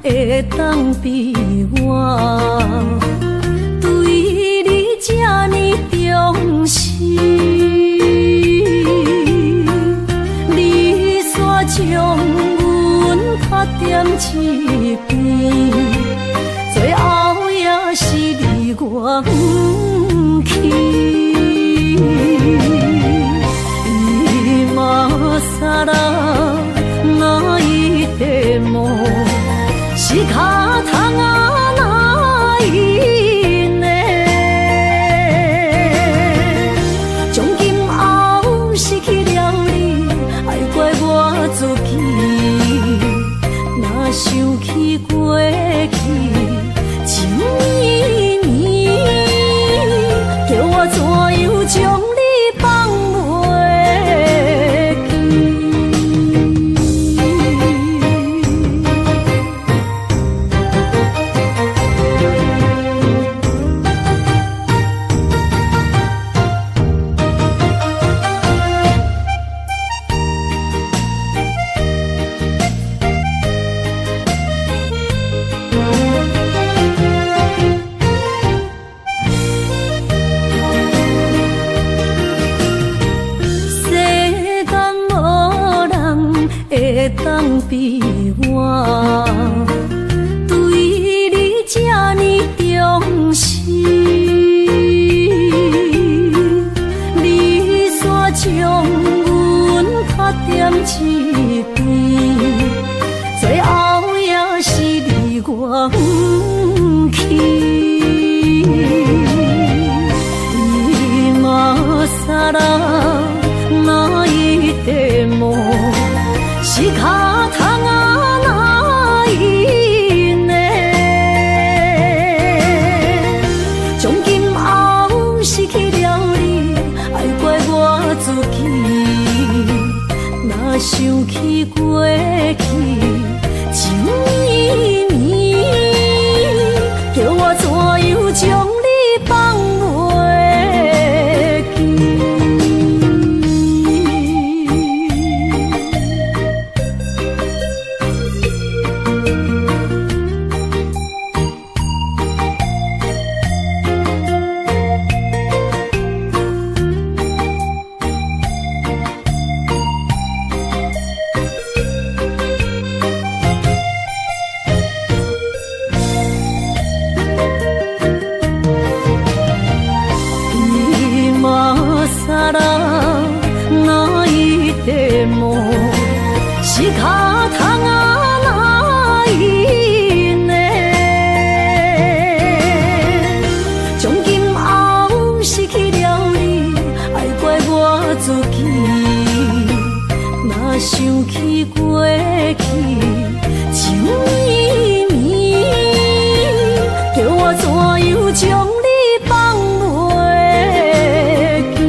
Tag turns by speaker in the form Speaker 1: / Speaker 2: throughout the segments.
Speaker 1: 會當比我對你這呢重視。你煞將阮拍踮一邊，最後也是離我遠去。今更泣いても仕方がないね。從今後失去了你，愛怪我自己。若想起過去情綿綿，叫我怎樣將你放袂記？世間無人會當比我對你這呢重視。你煞將阮拍踮一邊，最後也是離我遠去。今更泣いても仕方がないね。從今後失去了你，愛怪我自己。若想起過去情綿綿，叫我怎樣將你放袂記？今更泣いても仕方がないね。從今後失去了你，愛怪我自己。若想起過去情綿綿，叫我怎樣將你放袂記？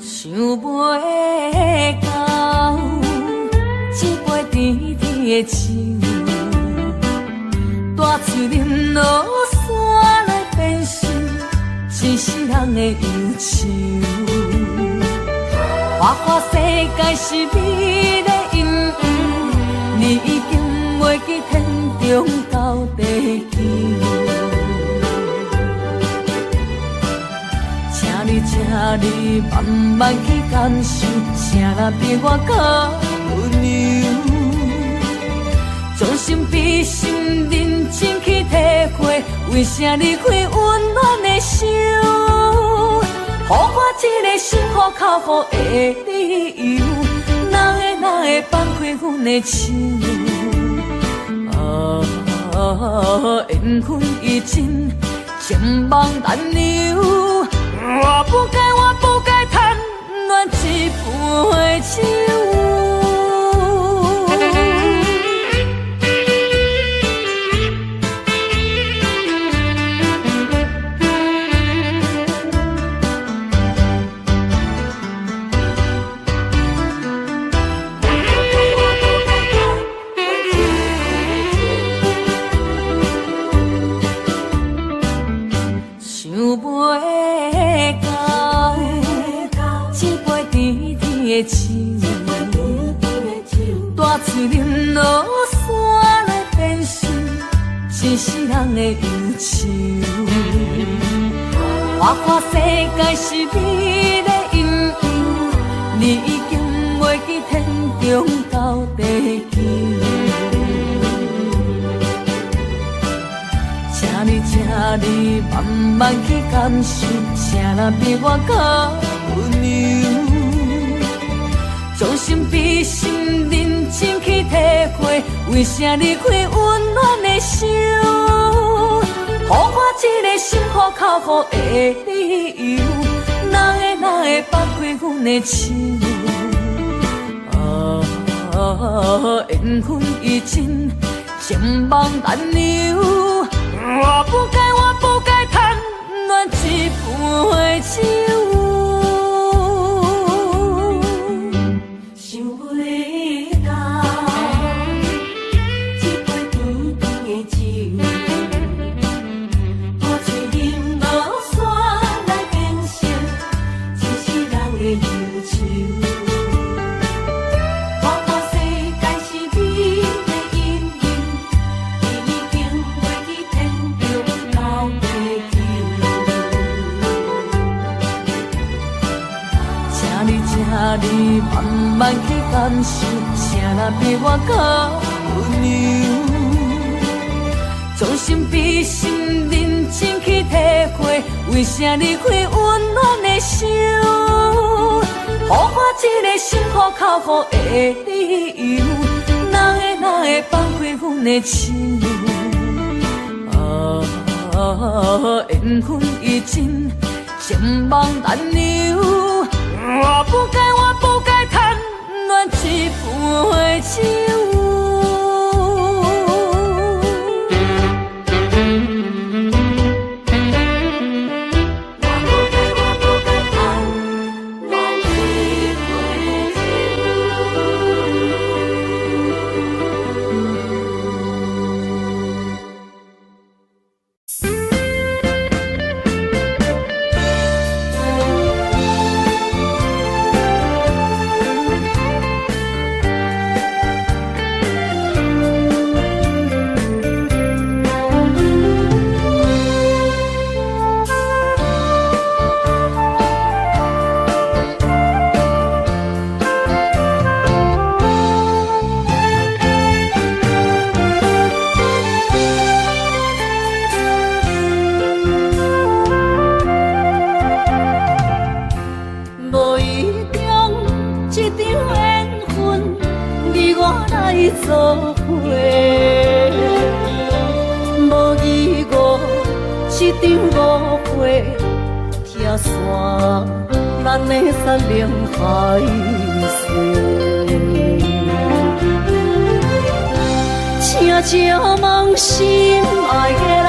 Speaker 2: 想袂到，這杯甜甜的酒，大喙啉落煞來變成一世人的憂愁。花花世界是美麗陰影，你已經袂記天長到地久。請你，請你慢慢去感受，啥人比我較溫柔？將心比心，認真去體會，為啥離開溫暖的手？予我這個心苦口苦的理由，哪會哪阮的手。啊，缘分已尽，情梦难留。我不该，我不该贪恋一杯酒。想袂到，这杯甜甜的酒，大喙饮落煞来变成一世人的忧愁。花花世界是美丽阴影，你已经袂记天长到地久。请你，请你慢慢去感受，啥人比我较温柔？将心比心，认真去体会，为啥离开温暖的手？予我这个心苦口苦的理由，哪会哪会放开阮的手？啊，缘分已尽，情梦难留。我不该，我不该贪恋一杯酒。
Speaker 1: 想袂到，这杯甜甜的酒，大喙饮落煞来变成一世人的忧愁。花花世界是美丽阴影，你已经袂记天长到地久。
Speaker 2: 请你，请你慢慢去感受，啥人比我较温柔？将心比心，认真去体会，为啥离开温暖的手？予我这个心苦口苦的理由，哪会哪会放开阮的手？啊，缘分已尽，情梦难留。我不该，我不该贪恋一杯酒。
Speaker 1: 我不该，我不该贪恋一杯酒。无意中这场缘分，你我来做伙。无疑误，这场误会，拆散咱的山盟海誓。请借问心爱的人，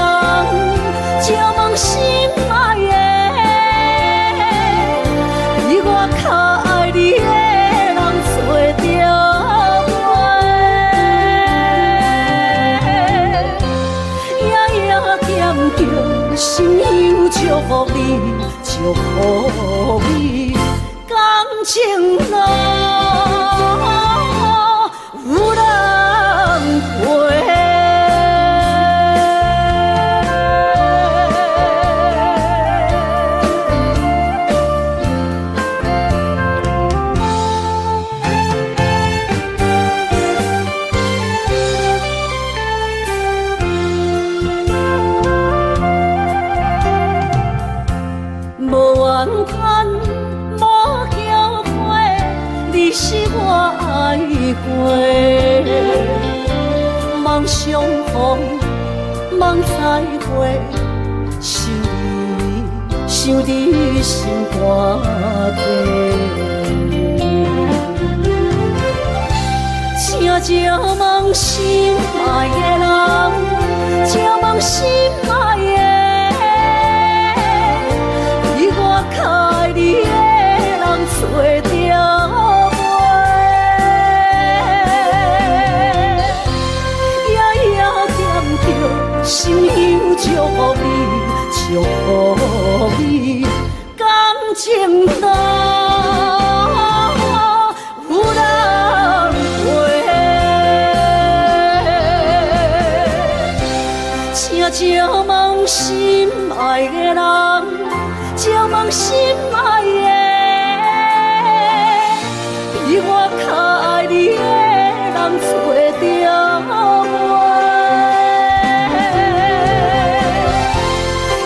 Speaker 1: 借问心爱的，比我较爱你的人找著袂？夜夜念着，心有祝福你，祝福你，感情路有人陪。无怨叹，无后悔，愛過，望相逢，望再會，想你，想你心肝底。請借問心愛的人，請問心愛的，比我較愛你的人揣著無？夜夜惦著心香祝福你，祝福你，感情路有人陪。請借問心愛的人，請問心愛的，比我較愛你的人揣著無？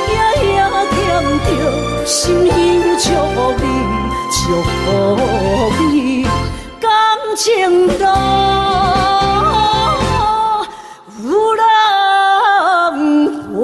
Speaker 1: 夜夜惦著心香祝福你，祝福你，感情路有人陪。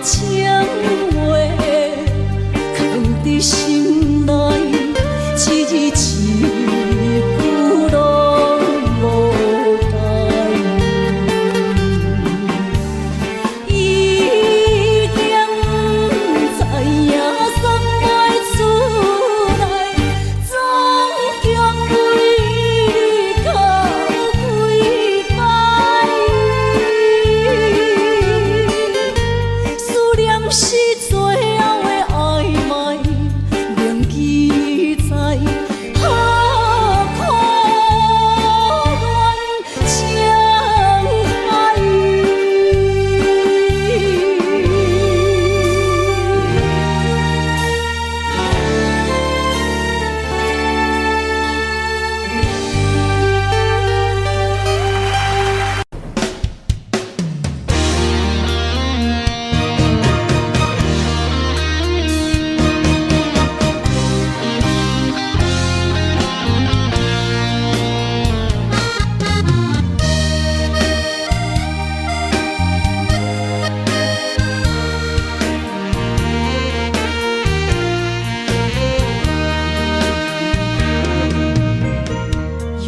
Speaker 1: 情話，藏佇心內，一字一句攏無改。已經知影算袂出來，總共為你哭幾擺。思念是最後的曖昧，銘記在何苦戀情海。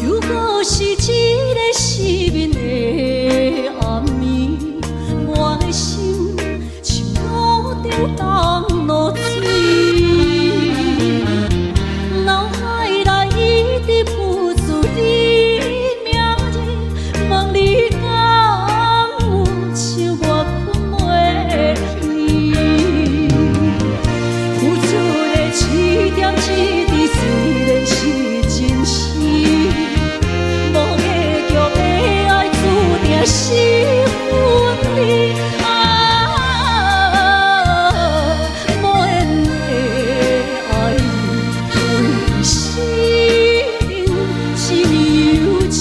Speaker 1: 又閣是一个失眠的暗暝，我的心像炉頂冬露水，腦海內一直浮出你名字，問你敢有像我睏袂去？付出的一點一滴雖然是真實，無結局的愛注定是分離。啊，無緣的愛人，為生命這麼有情。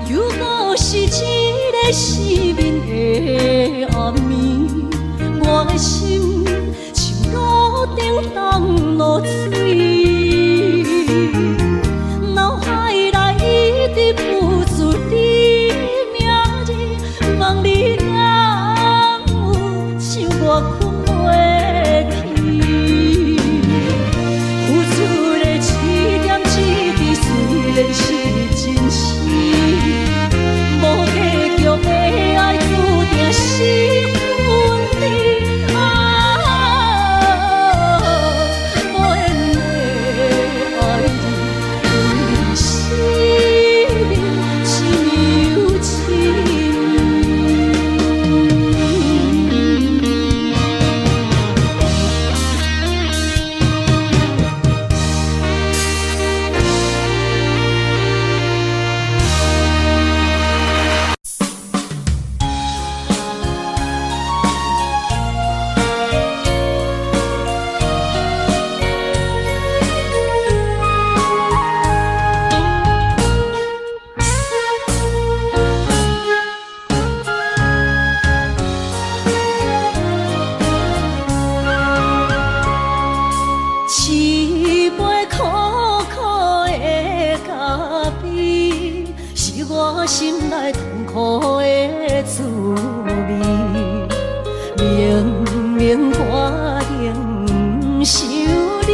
Speaker 1: 又閣是一个失眠的暗暝，我的心像炉頂冬露水，腦海內一直浮出你名字，問你敢有像我睏袂去？付出的一點一滴雖然是真實，無結局的愛注定是分離。啊，無緣的愛人，為生命這麼有情。一杯苦苦的咖啡，是我心內痛苦的滋味。明明決定毋想你，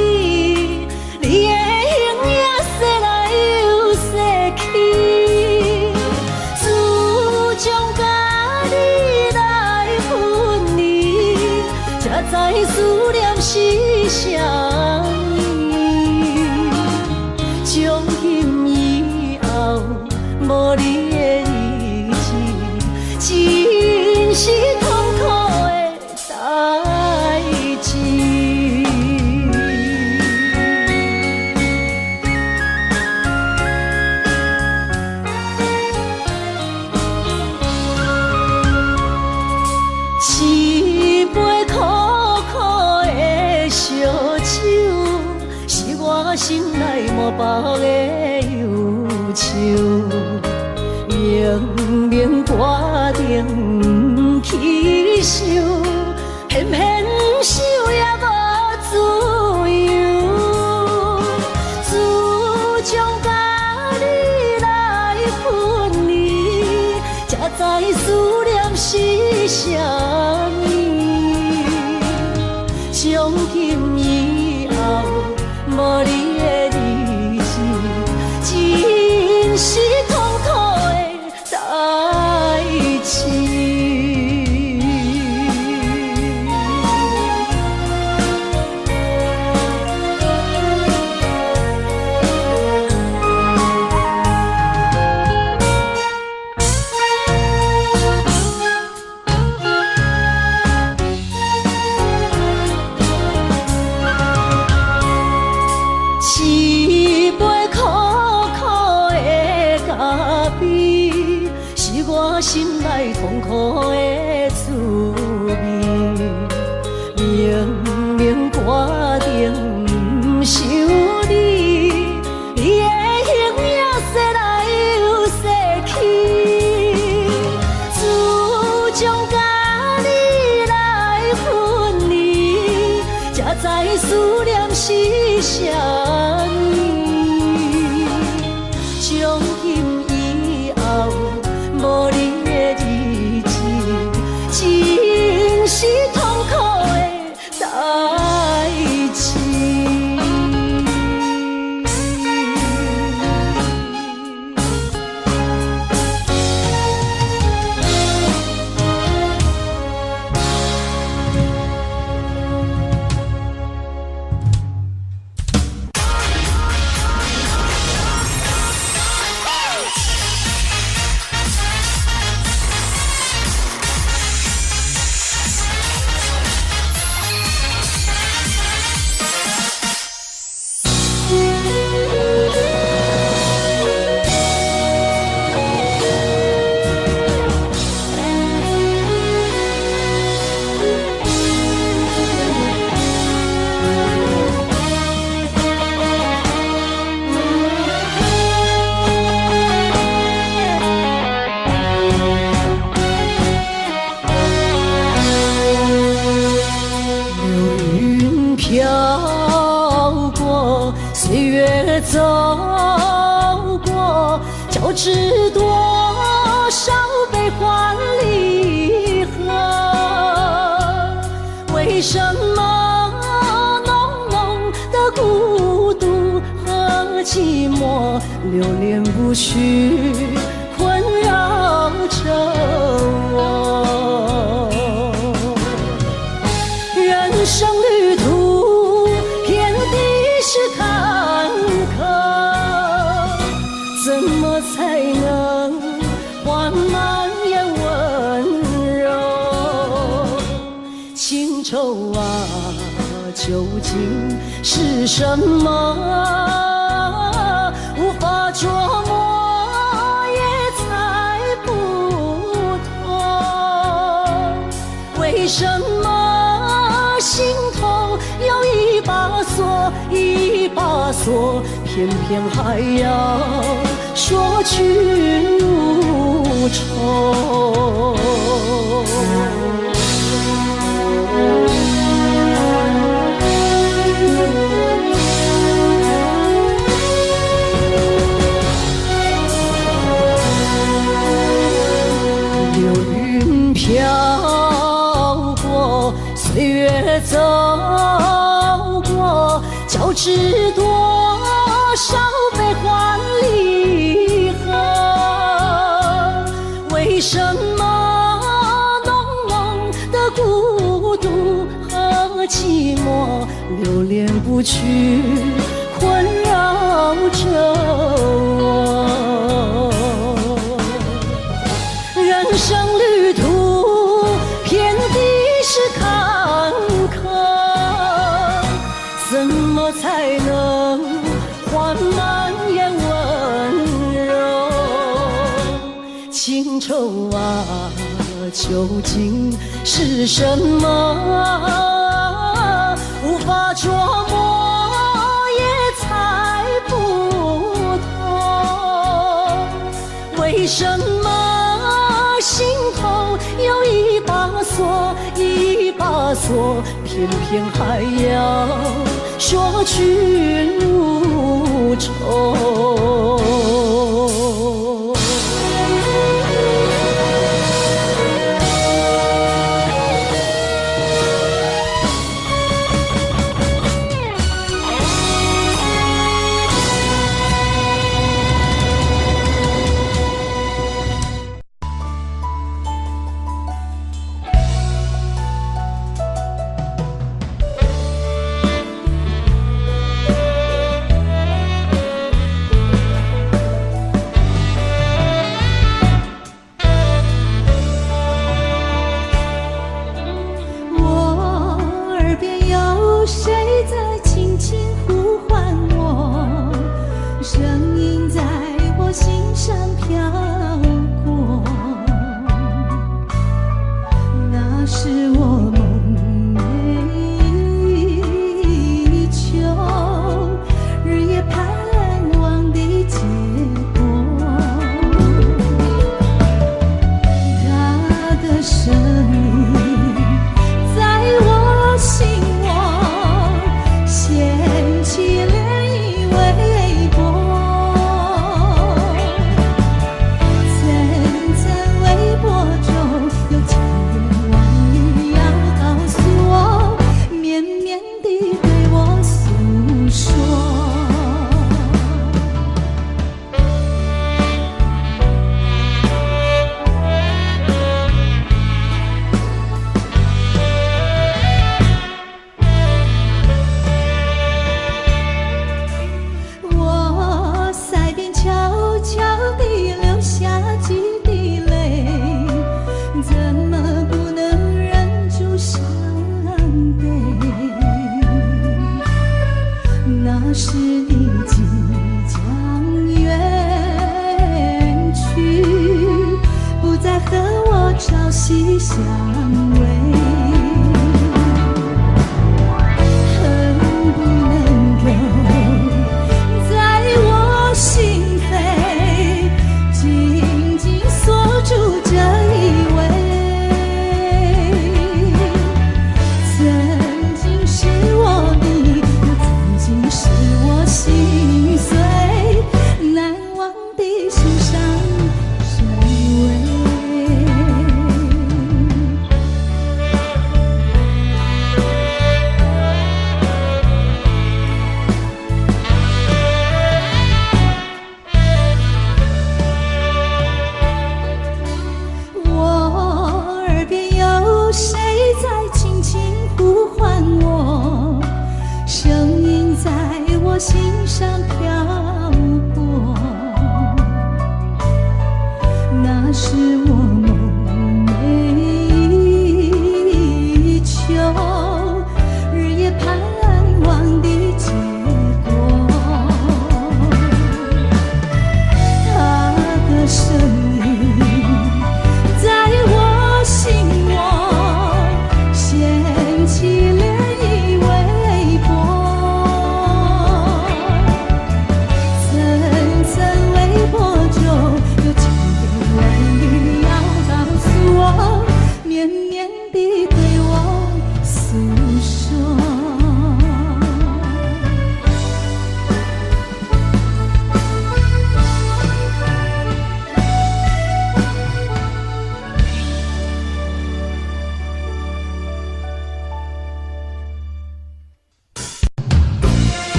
Speaker 1: 你的形影逝來又逝去，自從佮你來分離，才知思念是啥物。從今以後，無你的日子，真是痛苦的代誌。一杯苦苦的燒酒，心內滿腹的憂愁，明明決定毋去想，偏偏想也無自由。自從佮你來分離，才知思念是啥物。從今以後，無你的日子，真是痛苦的代誌。一杯苦苦的咖啡，是我心內痛苦的滋味。明明決定毋想你，你的形影踅來又踅去。自從佮你來分離，才知思念是啥物。從今以後，無你的日子，真是痛苦的代誌。流雲飄過，歲月走過，交織多少悲歡離合。為什麼濃濃的孤獨和寂寞，流連不去，困擾着我？人生旅途，遍地是坎坷，怎麼才能緩慢也溫柔？情愁啊，究竟是什麼？無法捉摸，也猜不透。為什麼心頭有一把鎖，一把鎖，偏偏還要說君無愁？流雲飄過，歲月走過，交織多少悲歡離合。為什麼濃濃的孤獨和寂寞，流連不去，困擾着我？人生旅途，遍地是坎坷，怎麼才能緩慢也溫柔？情愁啊，究竟是什麼？無法捉摸，也猜什麼心頭有一把鎖，一把鎖，偏偏還要說君無愁。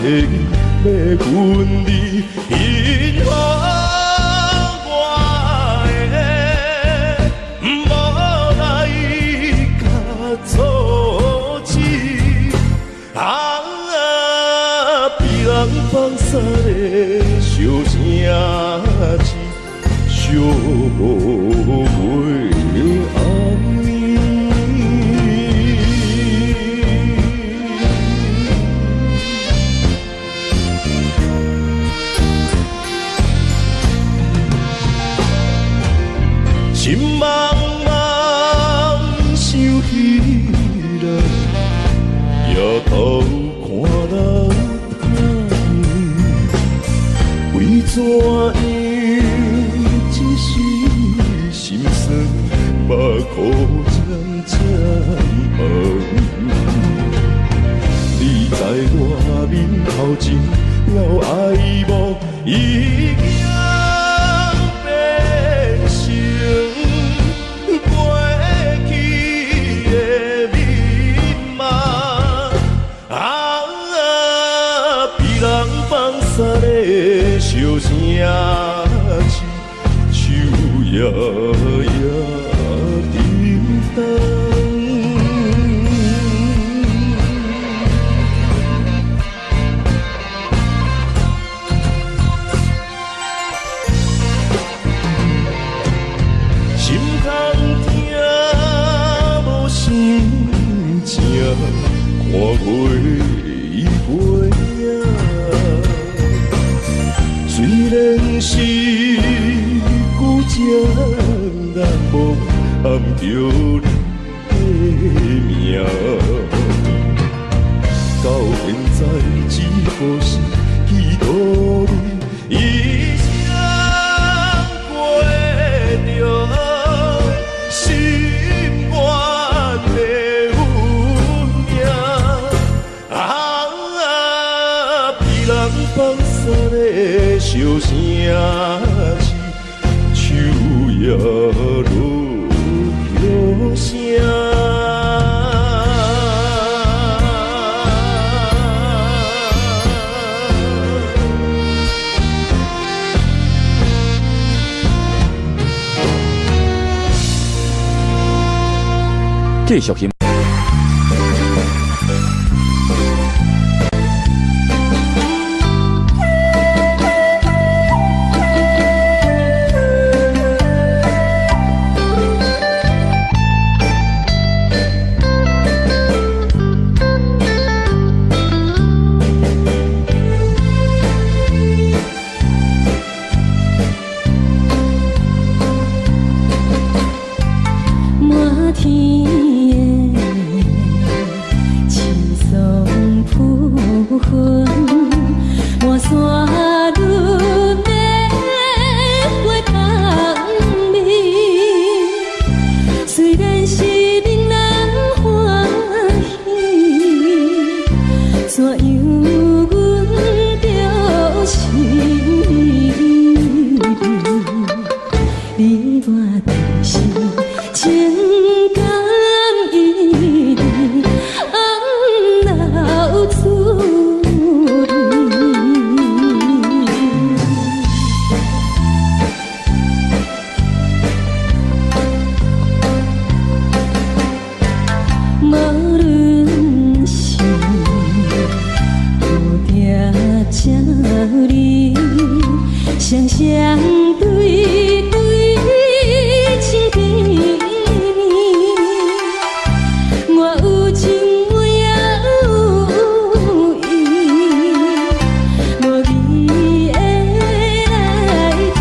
Speaker 3: 天要分离，幸福我的。放捒的小城市，寂寞的暗暝。心茫茫想彼人，抬头看人为怎样一时心酸，目眶渐渐红。你在我面头前，了爱慕已经变成过去的美梦。啊，被人放捒的小城市，秋夜夜沉重。心空疼，无心情，看月伊过影。虽然是旧情难忘，暗叫你的名。到现在只不是记得你一生过著心愿的运命。啊，被人放捒的小城市，秋夜落雨声。
Speaker 4: 继续欣。
Speaker 1: 满天的青松浮云，满山女的花香味。虽然是闽人欢喜，怎样阮著心你我就是情感依恋，暗留厝里。无论是雨定这里，双双对对亲甜蜜。我有情我也有意，无义的来听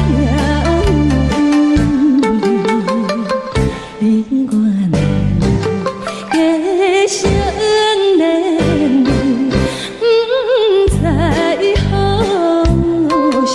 Speaker 1: 你我两个相连，不知何时。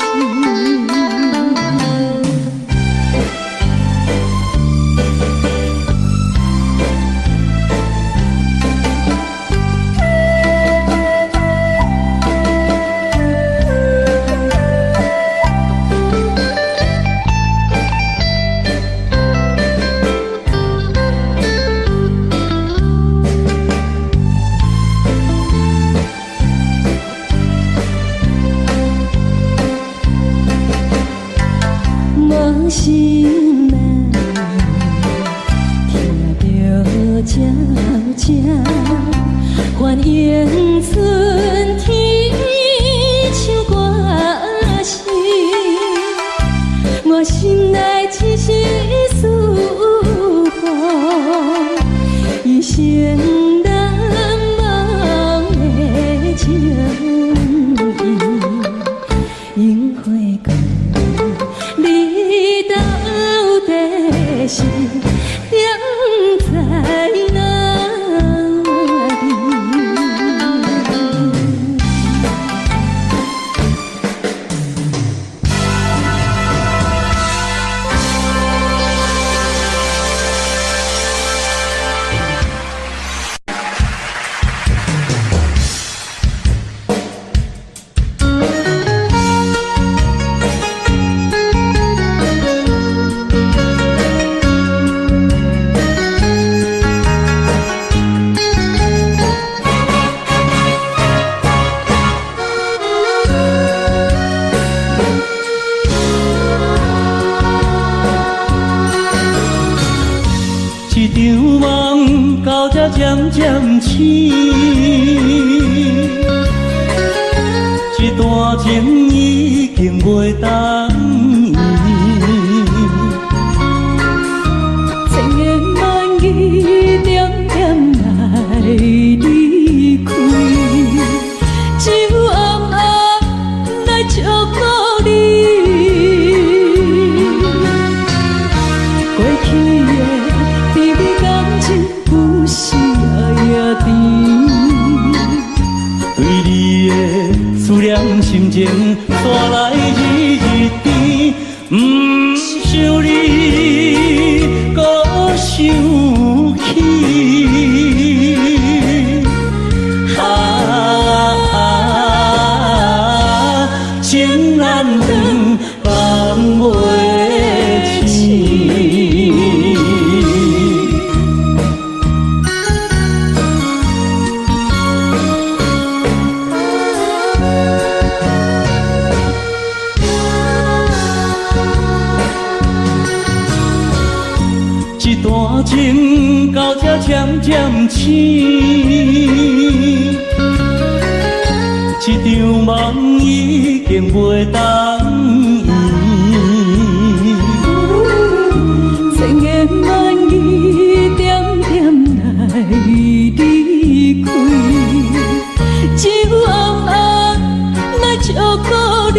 Speaker 5: 醒，这段情已经袂当圆。
Speaker 1: 千言万语点点来离开，只有暗暗来照顾你。过去的甜蜜感情有时也甜。
Speaker 5: 对你的思念心情，煞来日日甜，毋想你，阁想起。啊，情难断，放袂醒。这段情到这渐渐醒，这场梦已经袂当圆。
Speaker 1: 千言万语点点来离开，只有暗暗来照顾你。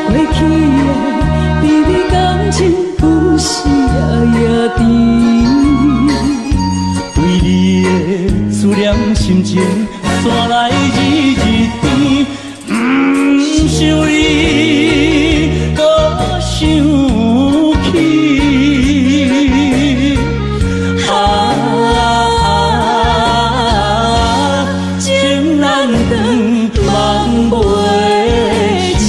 Speaker 1: 过去的甜蜜感情有时也甜。
Speaker 5: 对你的思念心情，煞来日日甜，毋想你，阁想起。啊，情难断，梦袂醒。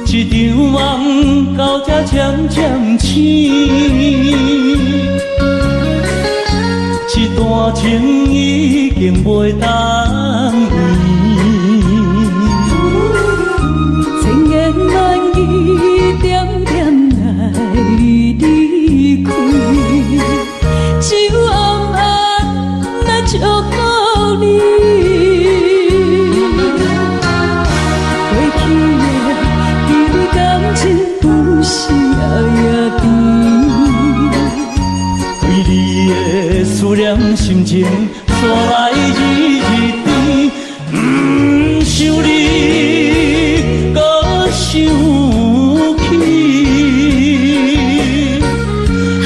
Speaker 5: 这场梦到这渐渐醒，这段情已经袂当圆。
Speaker 1: 千言万语点点来离开，只有暗暗来照顾你。过去的甜蜜感情有时也甜。
Speaker 5: 对你的思念心情，煞来日日甜，毋想你，阁想起。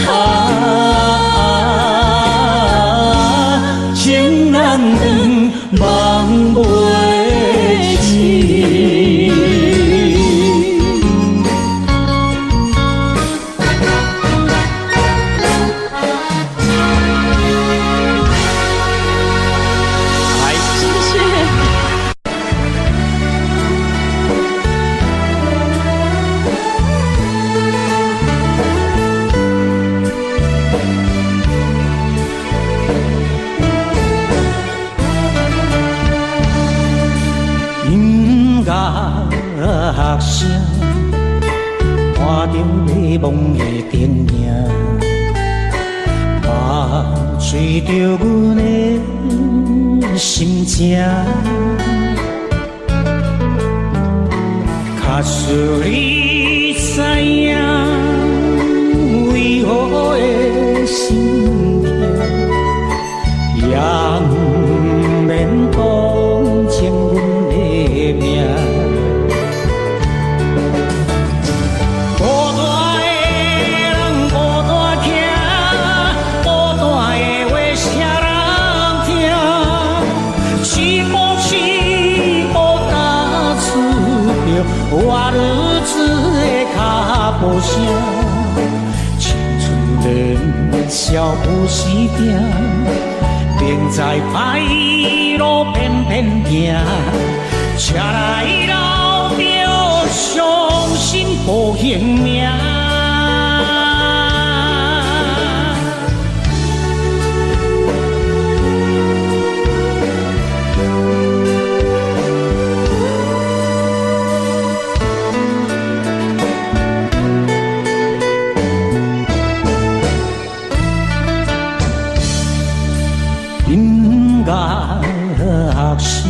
Speaker 5: 啊，情难断，梦袂醒。
Speaker 1: 谢谢。
Speaker 5: 音乐声，伴著迷蒙的电影，伴随著阮的心情。假使你知影，為何會心痛，也毋免同情阮的命。孤單的人孤單行，孤單的話誰人聽？一步一步踏出著我日子的腳步聲。青春年少有時定，明知歹路偏偏行，才來留著傷心無形名。音樂聲，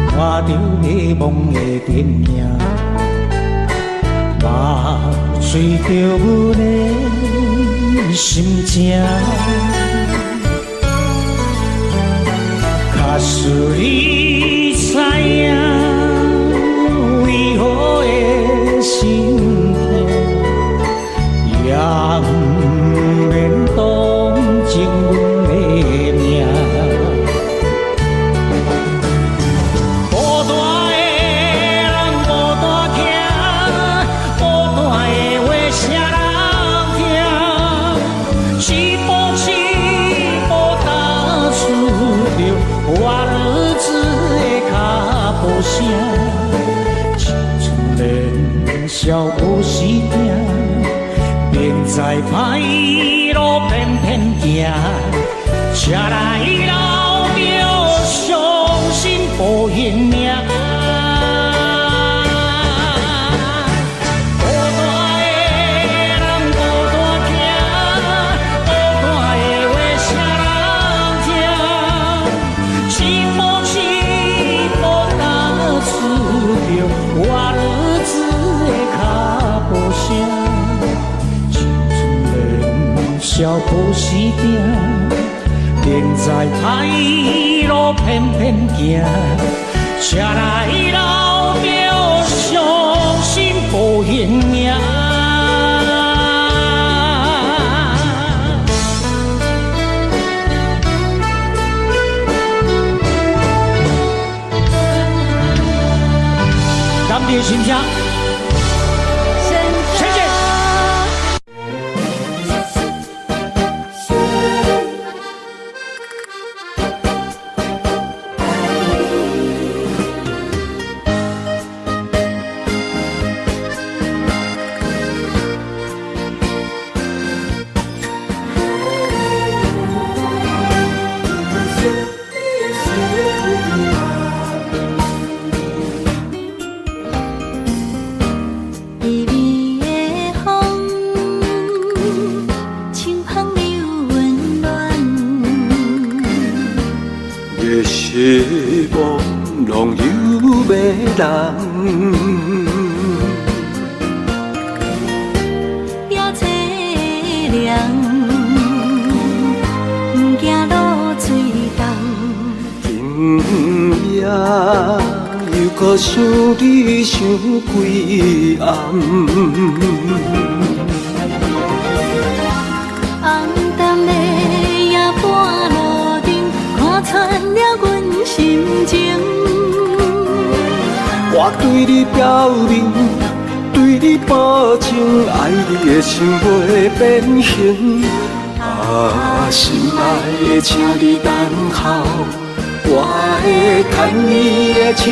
Speaker 5: 看著迷濛的電影，目隨著阮的心情。假使你知影，為何會心痛，也毋免同情阮的命。孤單的人孤單行，孤單的話誰人聽？一步一步踏出著活日子的腳步聲，青春年少有時拼，明知歹路偏偏行，才來留著傷心無形名。孤單的人孤單行，孤單的話誰人聽？一步一步踏出著活日子的腳步聲，青春年少無時拼，明知歹路偏偏行，才來留著傷心無形名。感謝心聲，謝謝。
Speaker 1: 微微的風，清香又溫暖。
Speaker 3: 的失望攏有迷人。
Speaker 1: 也凄涼，不驚露水凍。
Speaker 3: 今夜又閣想你想幾暗。
Speaker 1: 暗淡的夜半路燈，看穿了阮心情。
Speaker 3: 我對你表明，對你保證，愛你的心袂變形。啊，心愛的，請你等候，我會牽你的手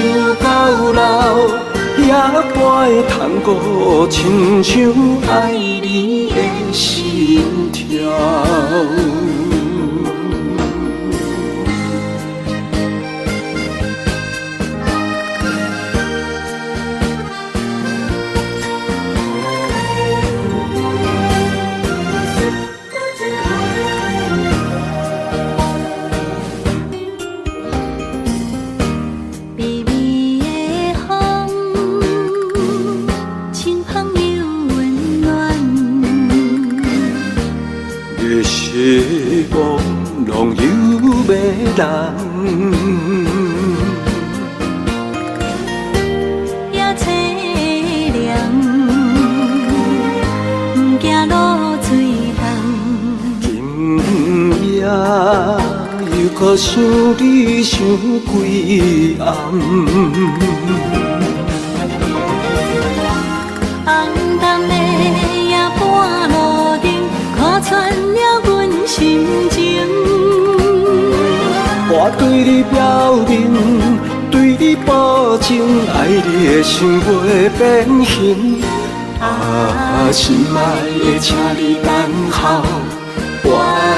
Speaker 3: 到老，夜半的探戈，親像愛你的心跳。
Speaker 1: 微微的風，清香又溫暖。
Speaker 3: 的失望攏有迷人。
Speaker 1: 也凄涼，不驚露水凍。
Speaker 3: 今夜又閣想你想幾暗。
Speaker 1: 暗淡的夜半路燈，看穿了阮心情。
Speaker 3: 我對你表明，對你你保证，爱你的心袂变形。啊，心爱的，请你等候，我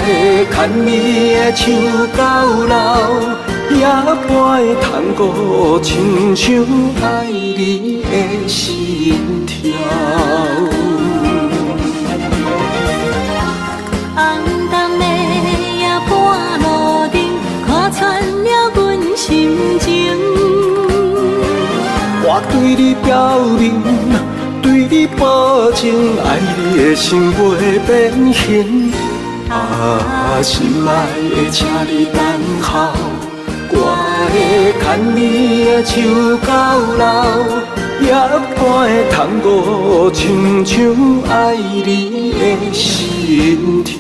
Speaker 3: 会牵你的手到老，夜半的探戈，亲像爱你的心跳。
Speaker 1: 红灯的夜半路灯，看穿了阮心情。
Speaker 3: 我对你表明，对你保证，爱你的心袂变形。啊，心爱的，请你等候，我会牵你的手到老，夜半的探戈，亲像爱你的心跳。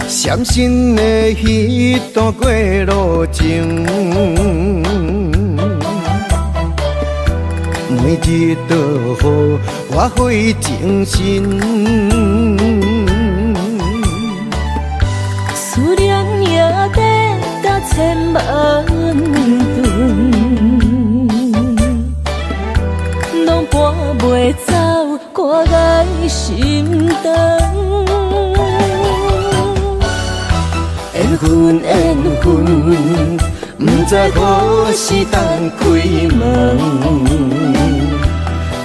Speaker 6: 闪身的彼段过路情，每日落雨，我费精神。
Speaker 1: 思念也得甲千万顿，拢搬袂走我爱心肠。
Speaker 6: 缘分，缘分，不知何时当开门。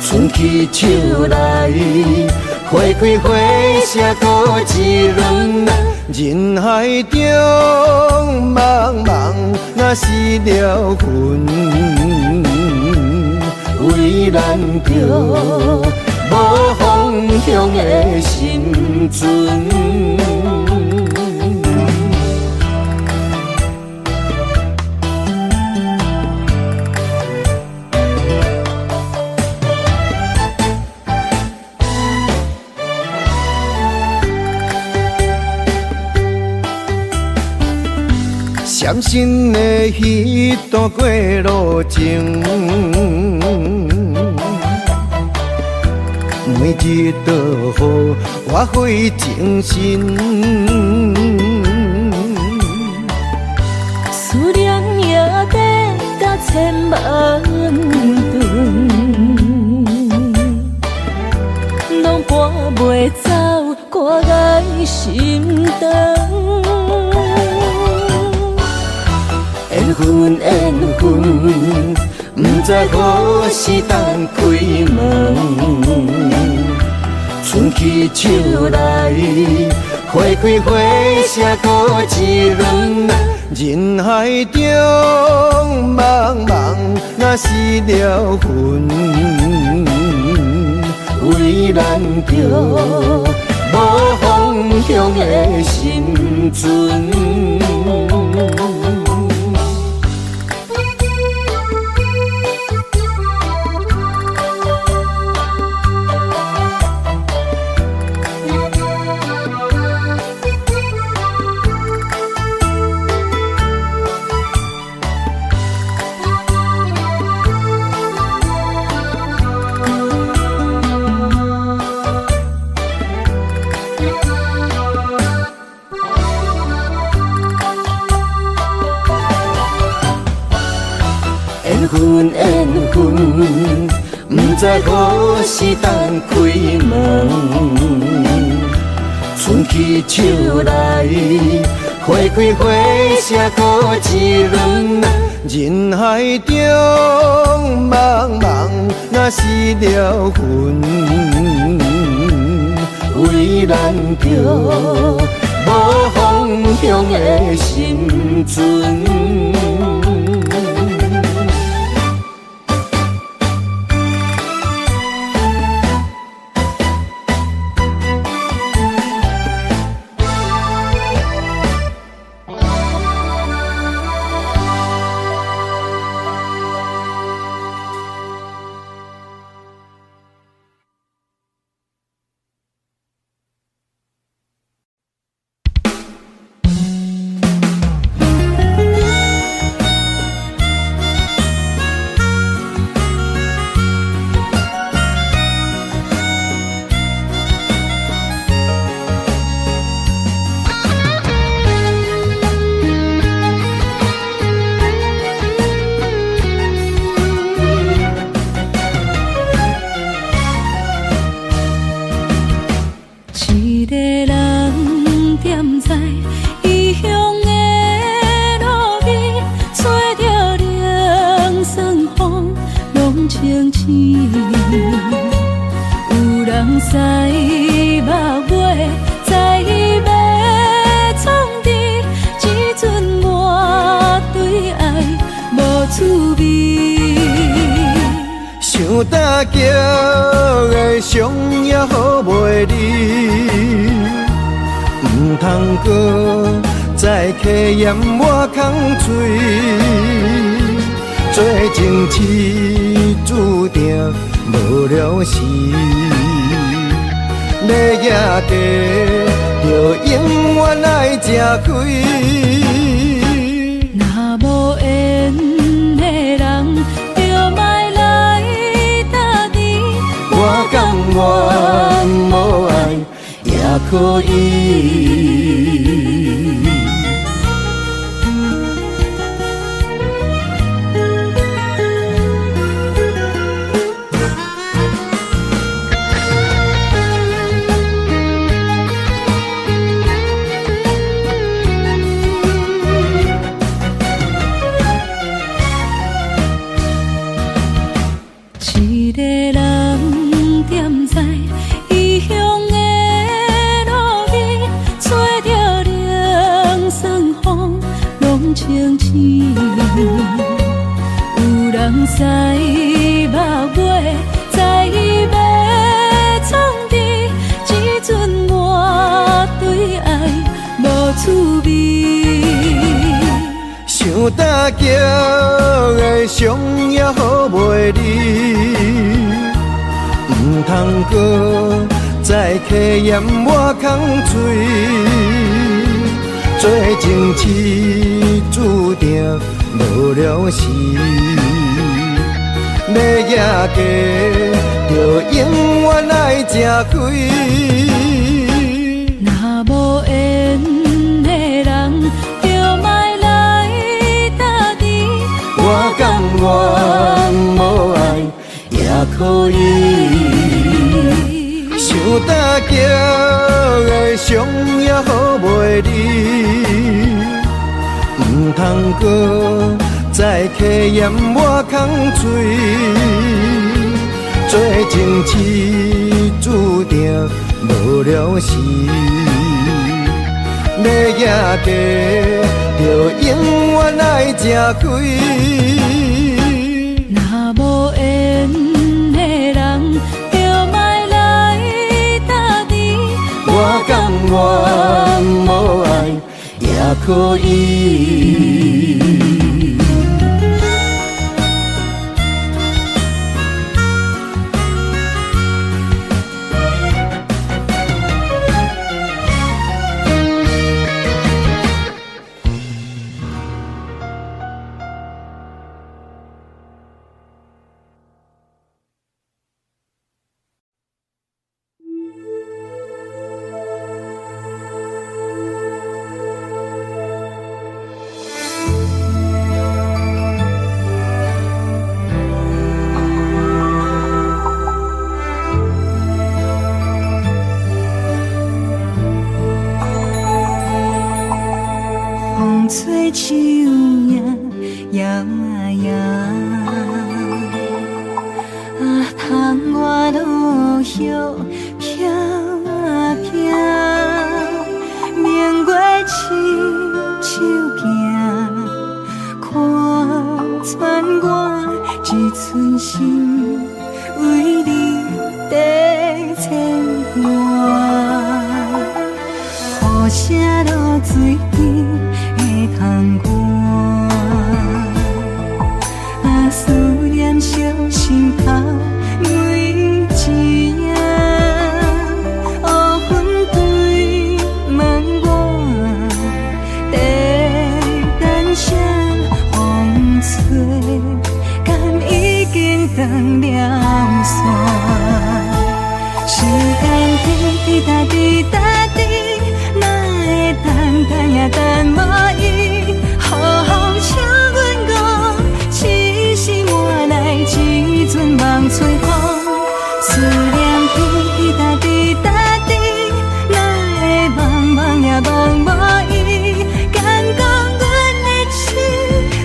Speaker 6: 伸起手来，花开花谢阁一轮。人海中茫茫，若是了魂，为咱着无方向的心船。闪身的彼段过路情，每日落雨，我费精神。
Speaker 1: 思念也得甲千万顿，拢搬袂走我爱心肠。
Speaker 6: 缘分，缘分，不知何时当开门。伸起手来，花开花谢阁一轮。人海中茫茫，若是了魂，为咱着无方向的心船。缘分，缘分，不知何时当开门。伸起手来，花开花谢阁一轮。人海中茫茫，若是了魂，為難著無方向的心船。
Speaker 2: 一个人踮在异乡的路边，吹著冷霜风，拢清醒。有人驶目尾，知欲创治，这阵我对爱无滋味。
Speaker 6: 想打击的伤也好袂离，毋通阁再客盐我空喙，做情痴注定无了时，欲行过就永远爱食亏。
Speaker 2: 若无缘的人，就莫来搭甜。
Speaker 6: 我甘愿无爱也可以。
Speaker 2: 一个人踮在异乡的路边，吹著冷霜风，拢清醒。有人驶目尾，知欲创治，这阵我对爱无滋味。
Speaker 6: 想打击的伤也好袂离，毋通阁再客盐我空喙，做情痴注定无了时，欲行过就永远爱食亏。
Speaker 2: 若无缘的人，就莫来搭甜。
Speaker 6: 我甘愿无爱也可以。想打击的伤也好袂离，毋通阁再客盐我空喙，做情痴注定无了时，欲行过就永远爱食亏。
Speaker 2: 若无缘的人，就莫来搭甜。
Speaker 6: 我甘愿无爱也可以。
Speaker 1: 风吹树影摇啊摇，啊，窗外落叶飘啊
Speaker 2: 跈我，一寸心為你在牽掛。雨聲落水邊的窗外，啊，思念燒心頭每一夜，烏雲對問我，在等啥？風吹，敢已經斷了線？時間滴滴答滴答滴，哪會等等也等無伊？予風請阮講，痴心換來一陣望春風。思念滴滴答滴答滴，哪會茫茫也茫無伊？敢講阮的痴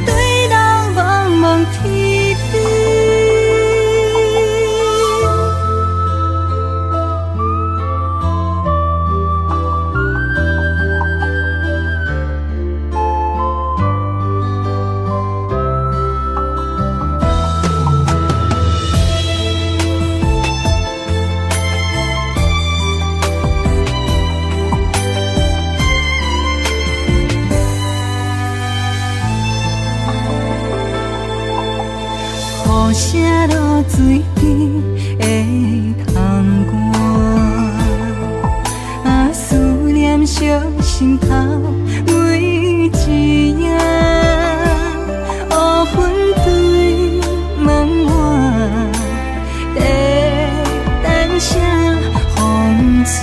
Speaker 2: 對人茫茫天邊。雨聲落水邊的窗外，啊，思念燒心頭每一夜，烏雲對問我，在等啥？風吹，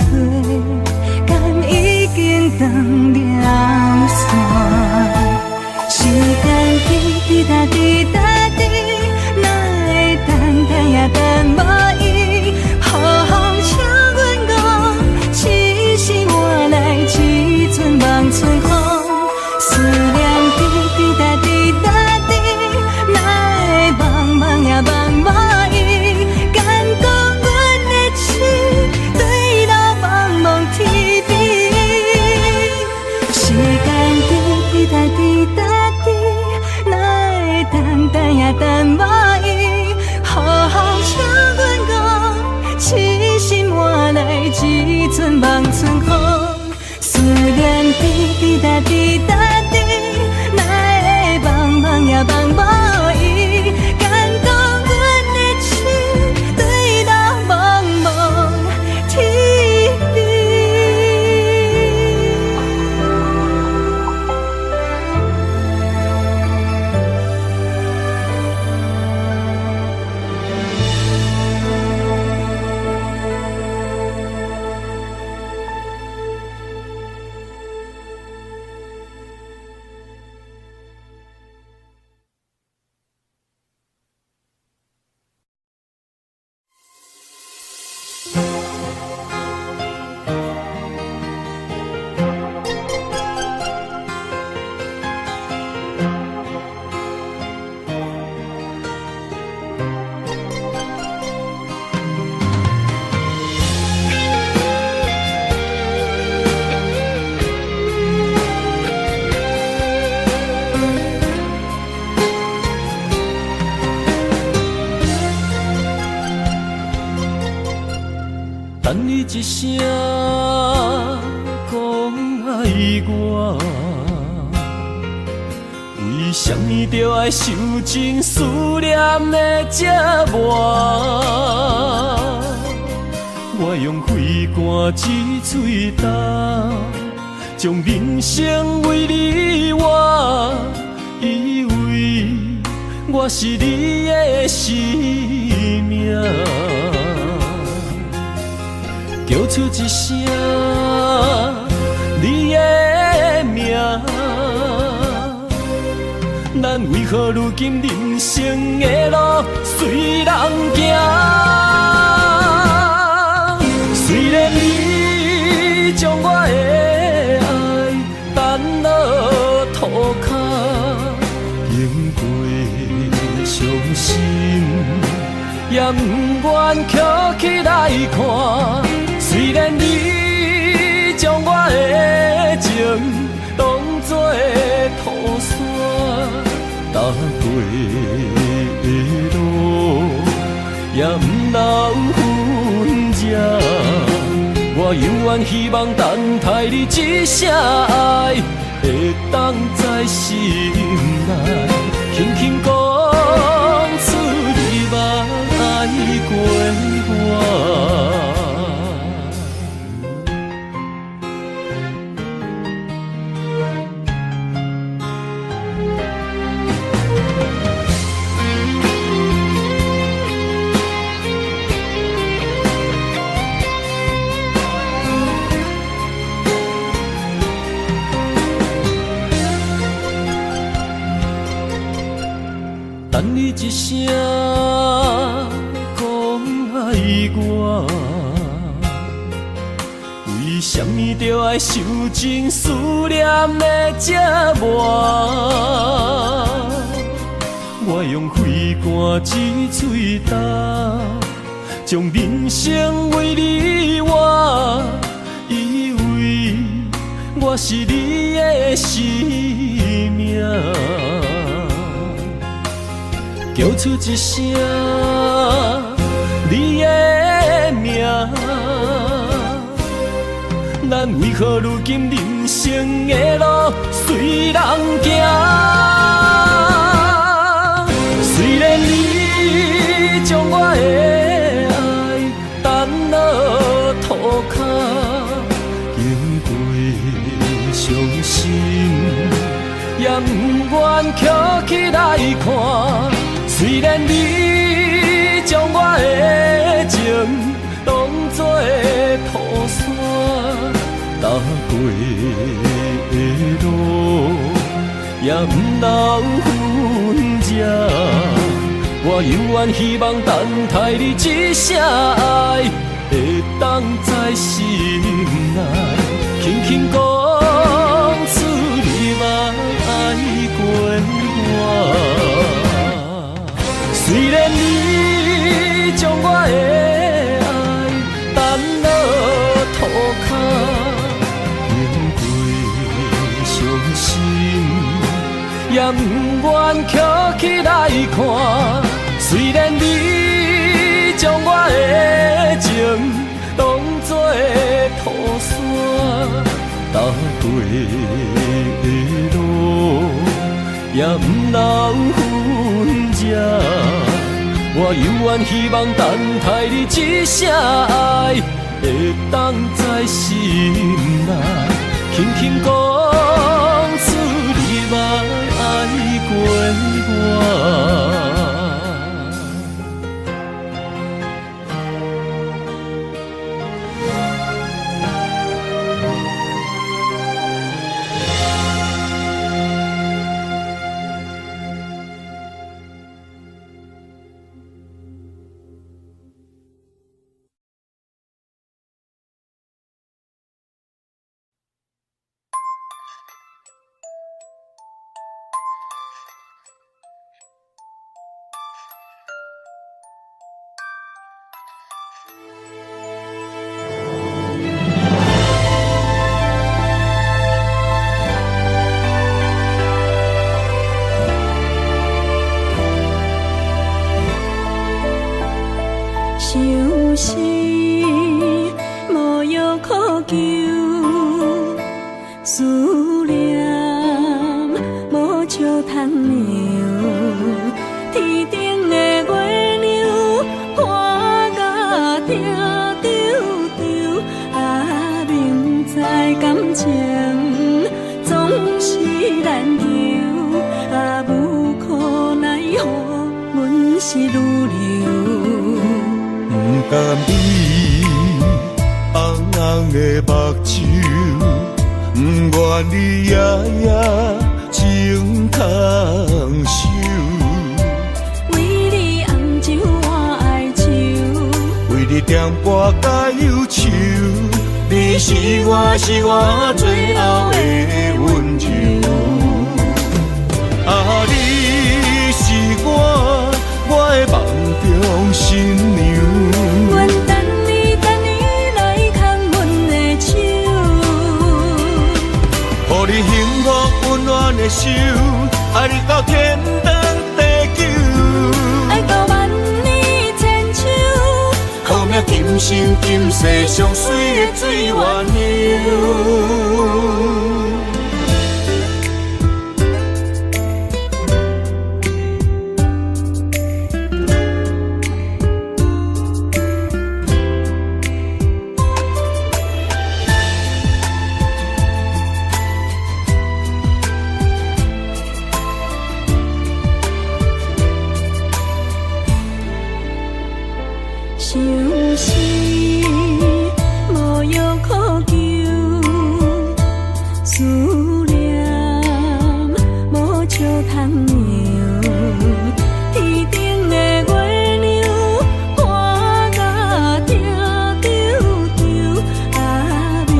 Speaker 2: 敢已經斷了線？時間滴滴答滴答滴，哪會等等也等無伊？予風請阮講，痴心換來一陣望春風。思念滴滴答滴答滴，哪會茫茫也茫無伊？敢講阮的痴對老茫茫天邊。時間滴滴答滴答滴，哪會等等也等無伊？予風請阮講，痴心換來一陣望春風。思念滴滴答滴答滴，哪會茫茫也茫無伊？敢講阮的痴對老茫茫天邊。
Speaker 3: 等你一聲講愛我，為啥物著愛受盡思念的折磨？我用肺肝一喙焦，將人生為你活，以為我是你的生命。叫出一聲你的名，咱為何如今人生的路隨人行？雖然你將我的愛掷落塗跤，經過傷心，也不願捡起來看。雖然你將我的情當作土沙，但過的路，也毋留痕跡。我猶原希望等待你這聲愛，會當在心內，輕輕講出你捌愛過我。等你一聲講愛我，為啥物著愛受盡思念的折磨？我用肺肝一喙焦，將人生為你活，以為我是你的生命。叫出一聲你的名，咱為何如今人生的路隨人行？雖然你將我的愛掷落塗跤，經過傷心，也毋願捡起來看。雖然你將我的情當作土山，踏過的路也毋留痕跡。我猶原希望等待你這聲愛，會當在心內，輕輕講出你捌愛過我。雖然你將我的愛掷落塗跤，經過傷心，也毋願捡起來看。雖然你將我的情當作土山，踏過的路也毋留痕跡。我猶原希望等待你這聲愛，會當在心內，輕輕講出你捌愛過我。
Speaker 1: 相思無藥可救，思念無笑通留。天頂的月亮看甲疼搝搝，啊，明知感情總是難求，啊，無可奈何，阮是女流。
Speaker 6: 不甘你紅紅的目睭，不願你夜夜情空守。
Speaker 1: 為你紅酒我哀愁，
Speaker 6: 為你點半甲憂愁，你是我是我最後的溫柔。啊，你是我我的夢中新娘。
Speaker 1: 阮等你等你來牽阮的手，
Speaker 6: 予你幸福溫暖的手，愛你到天長。
Speaker 3: 今生今世上媠的水鸳鸯。
Speaker 1: 相思無藥可救，思念無笑通讓。天頂的月亮看甲疼揪揪，啊，明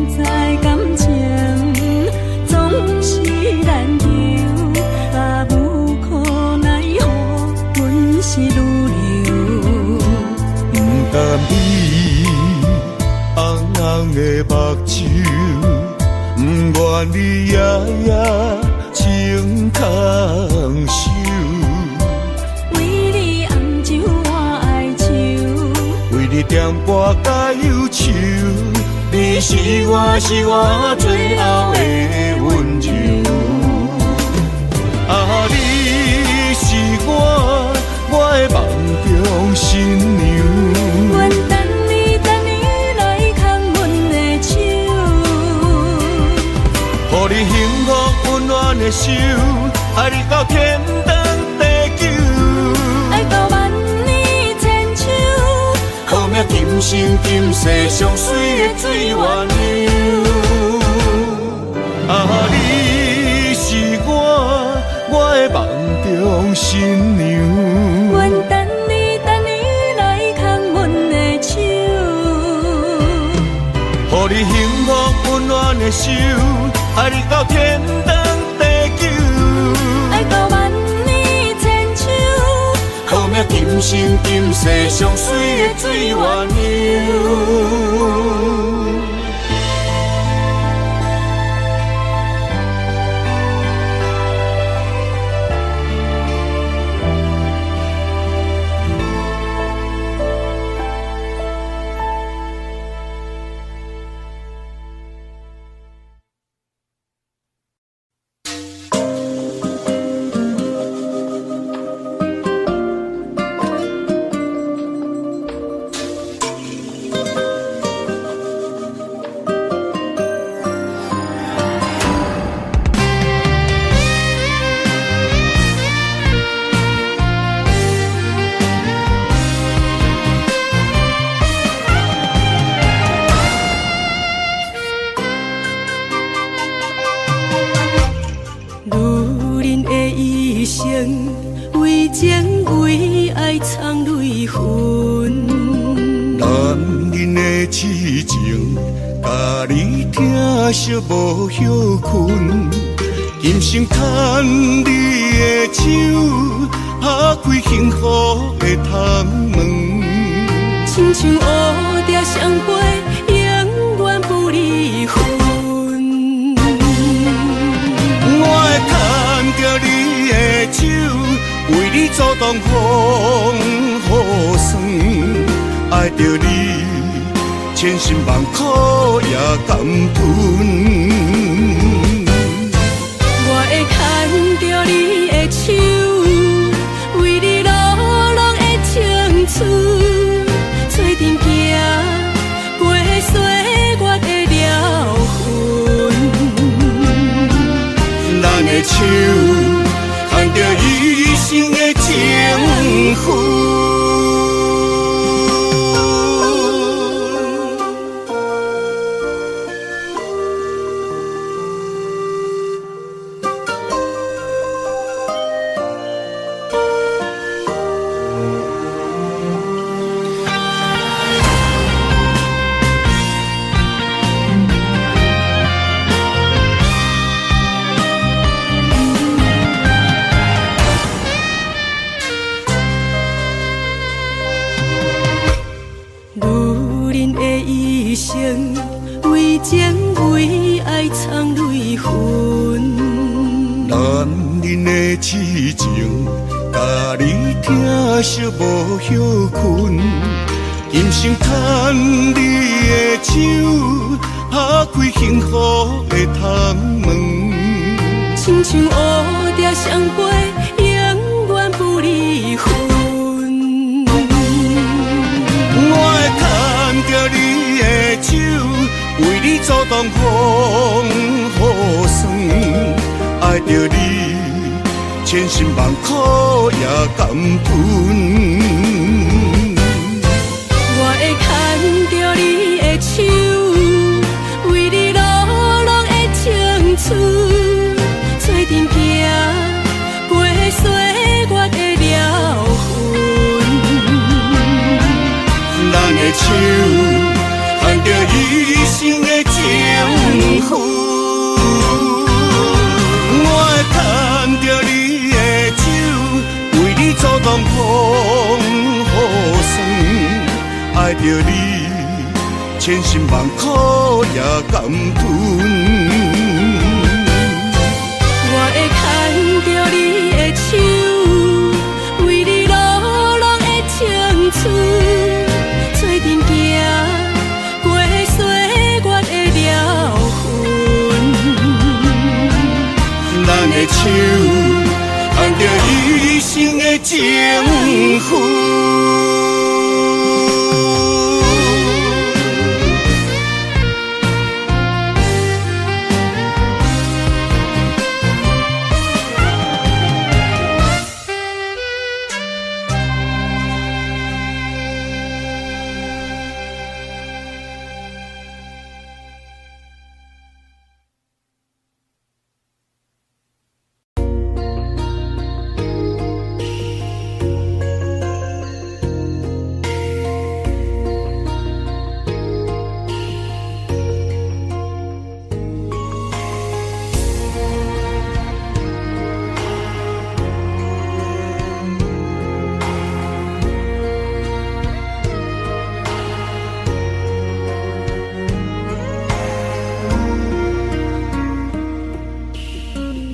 Speaker 1: 知感情總是難求，啊，無可奈何，阮是女流。
Speaker 3: 不甘你紅紅的目睭，不願你夜夜穿空手。
Speaker 1: 為你紅酒我哀愁，
Speaker 3: 為你點歌甲憂愁，你是我是我最後的溫柔。啊，你是我我的夢中新娘。
Speaker 1: 阮等你等你來牽阮的手，
Speaker 3: 予你幸福溫暖的手，愛你到天長地久。
Speaker 1: 愛到萬年千秋。
Speaker 3: 好命今生今世上媠的水鸳鸯。啊，你是我我的夢中新娘。
Speaker 1: 阮等你等你來牽阮的手，
Speaker 3: 予你幸福溫暖的手，愛你到天長地久。
Speaker 1: 愛到萬年千秋。
Speaker 3: 好命今生今世上媠的水鸳鸯。
Speaker 1: 女人的一生，為情為愛藏淚痕。
Speaker 3: 男人的痴情，共你疼惜無歇睏，今生牽你的手，拍開幸福的窗門。
Speaker 1: 親像蝴蝶相飛，永遠不離分。
Speaker 3: 我會牽著你的手，為你阻擋風雨霜，愛著你，千辛萬苦也甘吞。
Speaker 1: 我會牽著你的手，為你落落的青春，做陣行過歲月的療痕。
Speaker 3: 咱的手牽著一生的情分。
Speaker 1: 女人的一生，為情為愛藏淚痕。
Speaker 3: 男人的痴情，共你疼惜無歇睏，
Speaker 7: 今生牽你的手，拍開幸福的窗門。
Speaker 1: 親像蝴蝶相飛，永遠不離分。
Speaker 7: 我會牽著你的手，為你阻擋風雨霜，愛著你，千辛萬苦也甘吞。
Speaker 1: 我會牽著你的手，為你努力的青春，做陣行過歲月的療痕。
Speaker 7: 咱的手牽著一生的情分，我會牽著你的手，為你阻擋風雨霜，愛著你，千辛萬苦也甘吞。
Speaker 1: 我會牽著你的手，為你努力的青春，做陣行過歲月的療痕。
Speaker 7: 咱的手牽著一生的情分。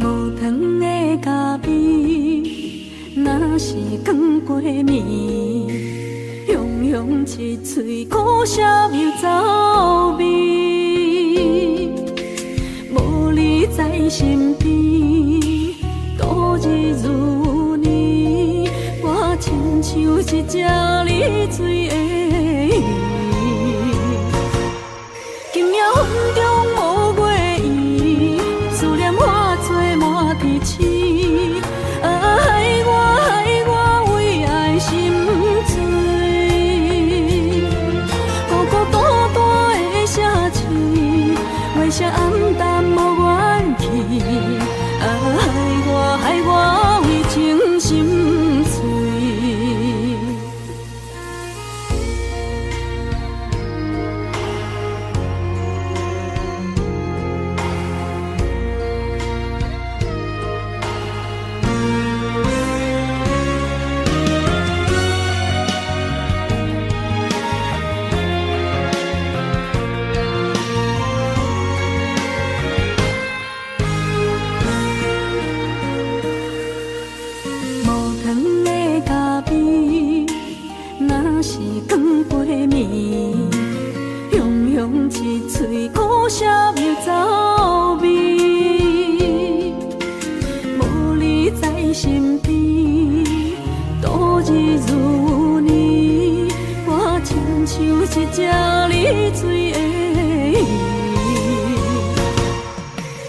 Speaker 1: 無糖的咖啡，若是放過暝，雄雄一喙苦澀又走味。無你在身邊，度日如年，我親像一隻溺水的魚。今夜雲中無月圓，思念化作滿地刺。啊，害我害我為愛心醉，孤孤單單的城市，月色暗淡無元氣。啊，害我害我為情心碎。無糖的咖啡，若是放過暝，雄雄一喙苦澀又走味。無你在身邊，度日如年，我親像一隻溺水的魚。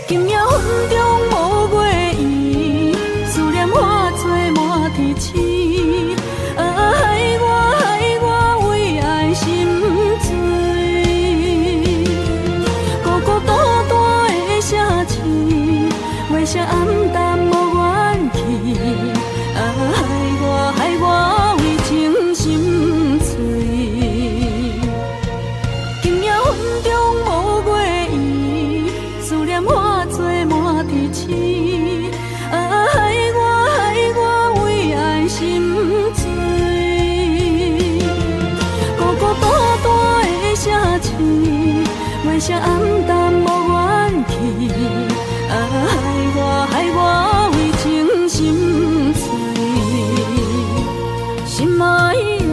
Speaker 1: 今夜雲中無月圓，思念化作滿地刺。啊，害我害我為愛心醉，孤孤單單的城市，月色暗淡無元氣。啊，害我害我為情心碎。今夜雲中無月圓，思念化作滿地刺。啊，害我害我為愛心醉，孤孤單單的城市，月色暗淡無元氣。啊，害我害我為情心碎，心愛的。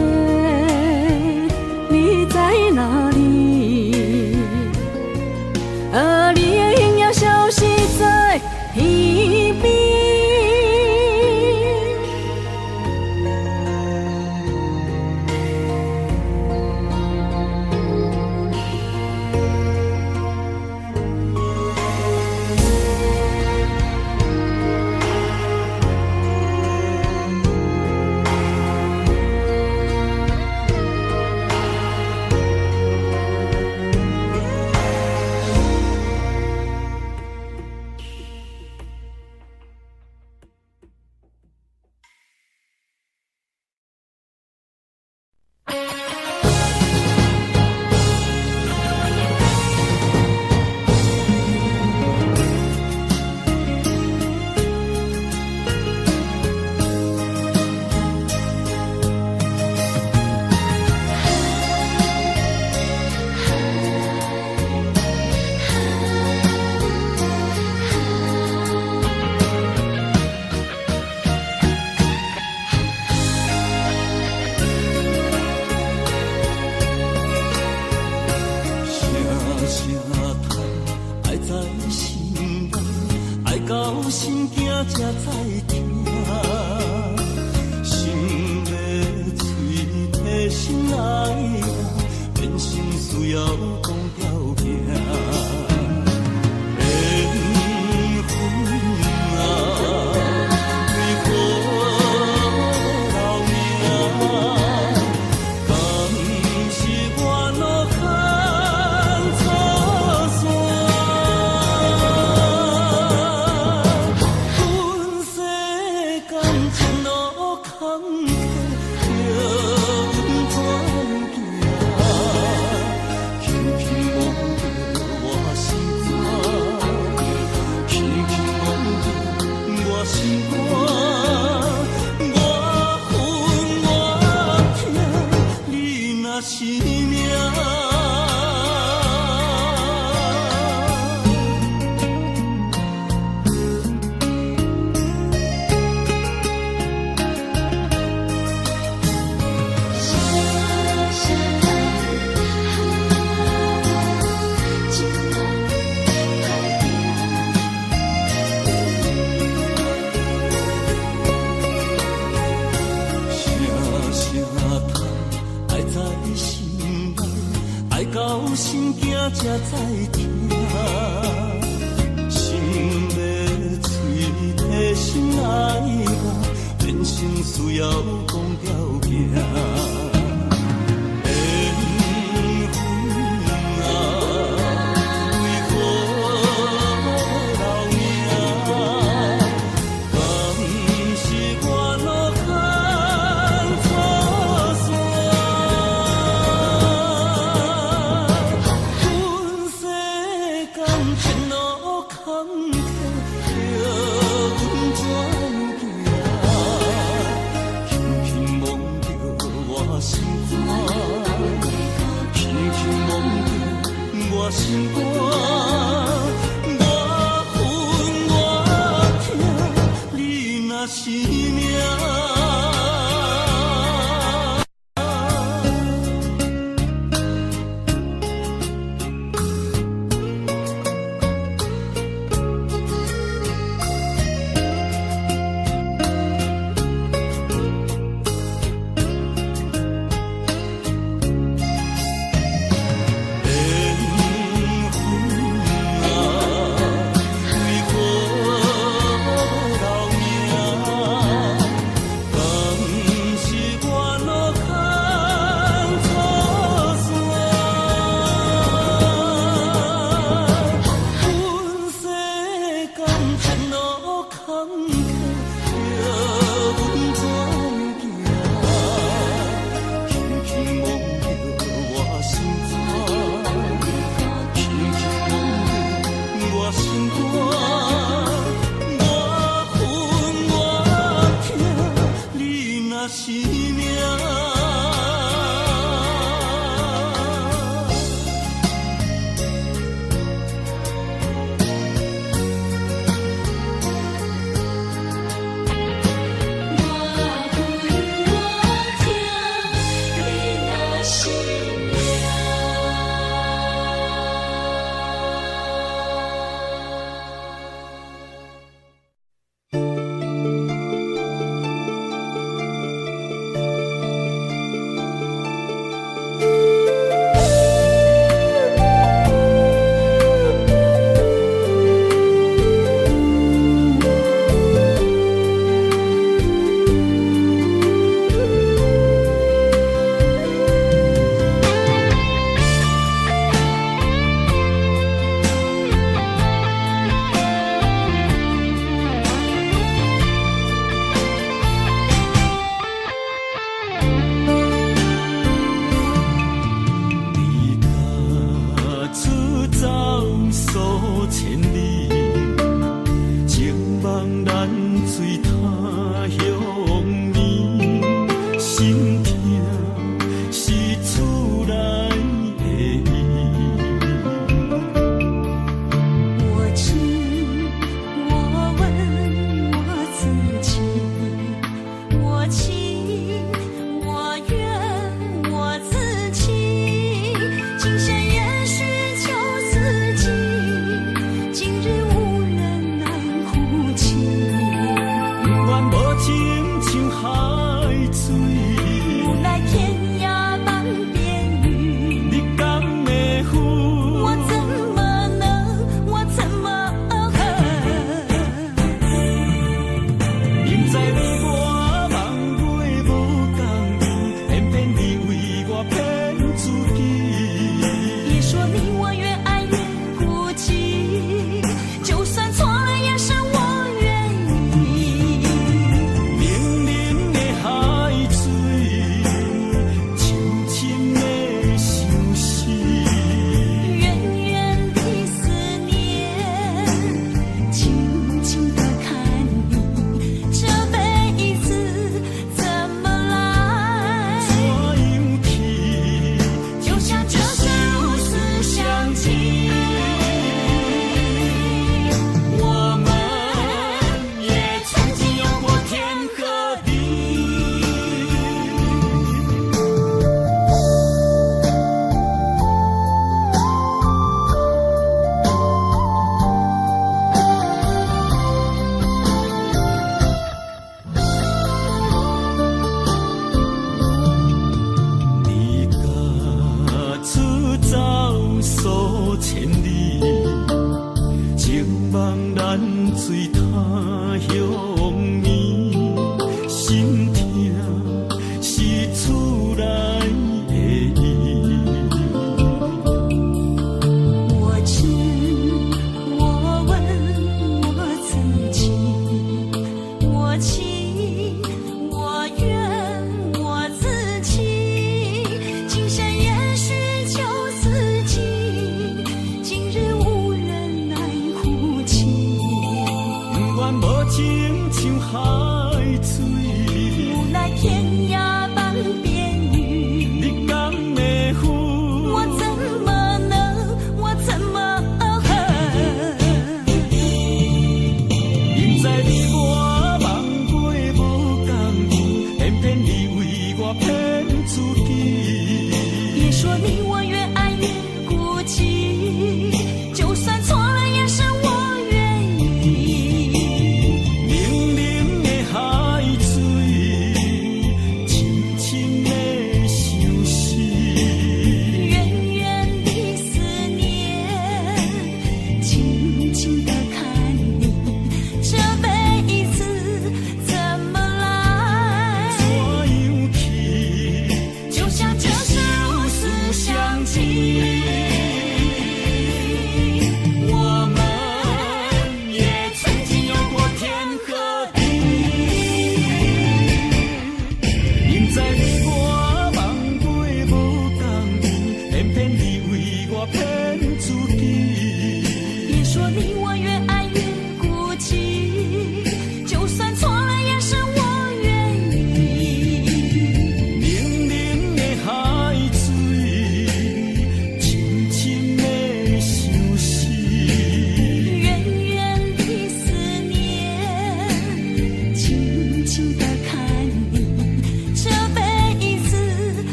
Speaker 7: 才知疼。心欲喙提心爱我，人生需要讲条件。缘分啊，为何留名？敢是我路牵错线？阮世感情路坎坷，叫阮怎行？轻轻摸著我心肝，轻轻摸著我心肝，我恨我疼，你若是命。
Speaker 1: 声声叹，情人歹定。
Speaker 7: 声声叹，爱在心内，爱到心惊才知疼。心欲喙提心爱我，人生需要讲条件。缘分啊，为何留名？敢是我路牵错线？阮世感情路坎坷，叫阮怎行？轻轻摸著我心肝，轻轻摸著我心肝，我恨我疼，你若是命。缘分啊，为何留名？敢是我路牵错线？阮世感情路坎坷，叫阮怎行？轻轻摸著我心肝，轻轻摸著我心肝，我恨我疼，你若是命。